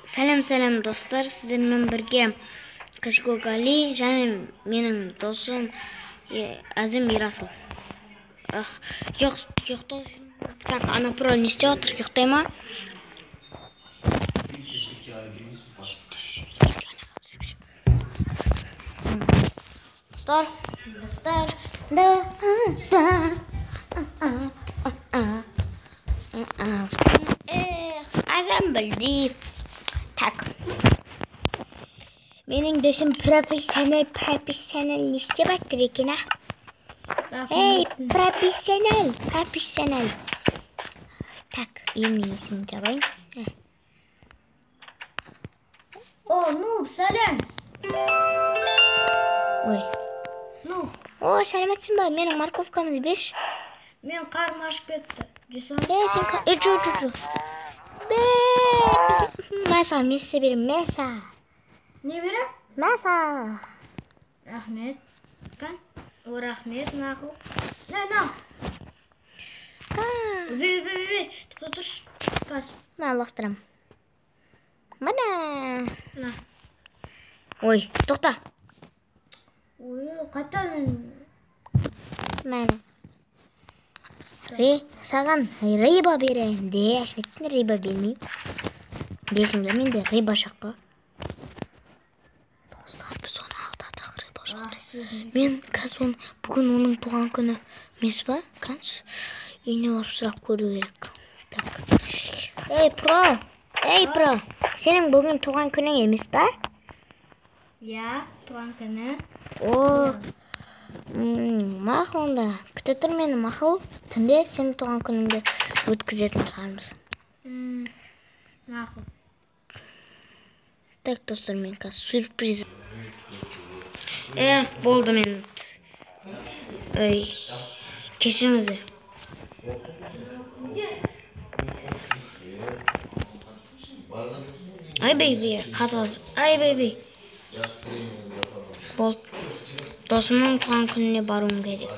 Сәлем сәлем достар, сіздермен бірге Кашкок Али және менің досым Әзім Ерасыл. Жоқ, ұйықта. Так, ана про не істеп отыр, ұйықтай ма? Достар, достар, достар. Эх, Әзім білді. Так. Менің досым профессионал не істеп жатыр екен, а? Эй, профессионал, профессионал. Так, үйімнің есігін жабайын. О, ну, сәлем. Ой. Ну. О, сәлеметсің ба? Менің морковкамды берші. Мен қарным ашып кетті. Жесең? Е, сен жоқ, жоқ, жоқ. Мәса, мессе берем, мәса. Не берем? Мәса. Рахмет. Кан? О, рахмет, мақұл. На, на. Бе, бе, бе, тоқта тұршы. Қас. Мә, лақтырам. Міне. На. Ой, тоқта. Ой, қайтадан. Міне. Саған рыба беремін. Де, ашнеттің рыба бермеймін. Дейсің бе, менде рыба жоқ қой. Достар, біз оны алдадық, рыба жоқ. Мен қазір оны, бүгін оның туған күні емес па? Қазір үйіне барып сұрап көру керек. Так. Ей, про! Ей, про! Сенің бүгін туған күнің емес па? Иә, туған күні. О, мақұл онда. Күте тұр мені, мақұл. Түнде сенің туған күніңді өткізетін шығармыз. Мақұл. Так, достар, мен қазір сюрприз. Эх, болды мен. Ой, кешіріңіздер. Ай, бей, қатты. Ай, бей. Болды. Досымның туған күніне баруым керек.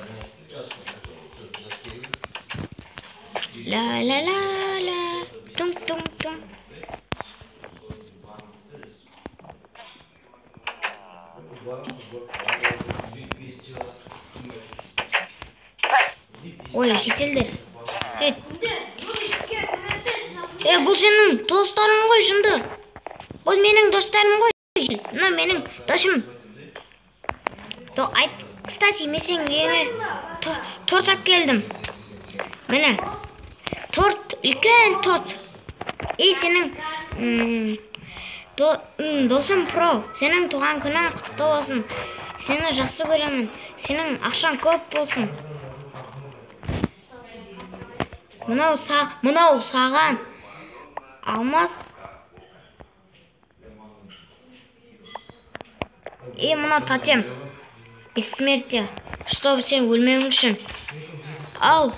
Ла ла ла ла, тум тум тум. Ой, шетелдер. Эй, бұл сенің достарың ғой, жынды. Бұл менің достарым ғой. Мына менің досым. Кстати, мен сенің үйіңе торт алып келдім. Міне. Торт, үлкен торт. Ей, сенің досым про, сенің туған күнің құтты болсын. Сені жақсы көремін. Сенің ақшаң көп болсын. Мынау саған алмас. Ей, мынау тотем. Бессмертие, чтобы сен өлмеуің үшін. Ал,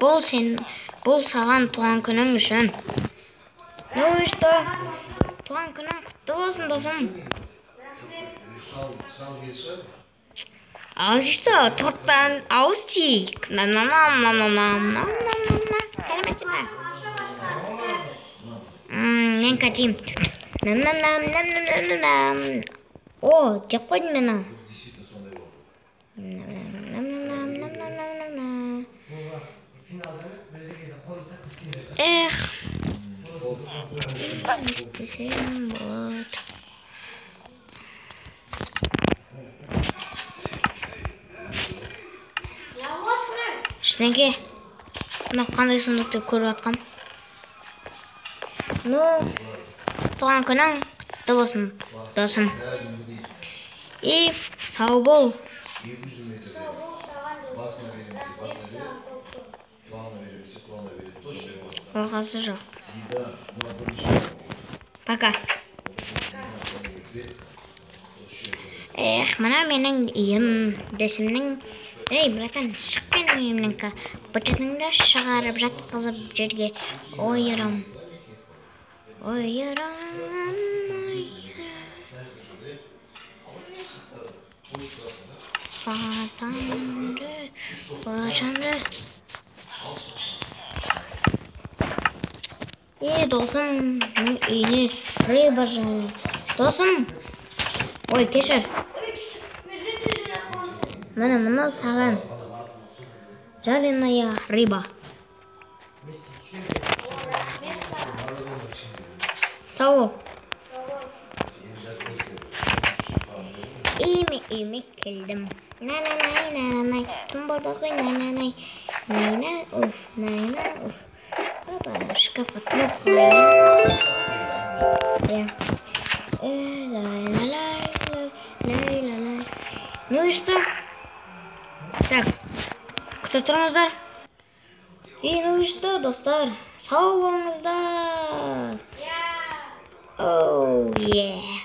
бұл саған туған күнің үшін. Ну и что? Туған күнің құтты болсын, досым. Ал что, торттан ауыз тиейік. Нам-нам-нам-нам-нам-нам-нам-нам. Сәлеметсің бе? Мен кәтейім. Нам-нам-нам-нам-нам-нам-нам. О, жеп қойдым мен. Эх, не істесем болады. Ештеңе. Мынау қандай сұмдық деп көріп жатқам. Ну, туған күнің құтты болсын, досым. И сау бол. Оқасы жоқ. Пока. Эх, мына менің үйім, досымның. Ей, братан, шық менің үйімнен. Бұтыңды шығарып жатқызып жерге ойырам. Ойырам, ойырам. Батанды, батанды. И досымның үйіне рыба жареная. Досым, ой, кешір. Міне, мынау саған жареная рыба. Сау бол. Үйіме, үйіме келдім. На на най на на най. Түн болды ғой, най на най. Най на уф, най на уф. Опа, шкафқа тығып қояйын. Иә. Лай ла лай лай ла лай. Ну и что? Так, күте тұрыңыздар. И ну и что, достар? Сау болыңыздар. Иә. Оу, yeah.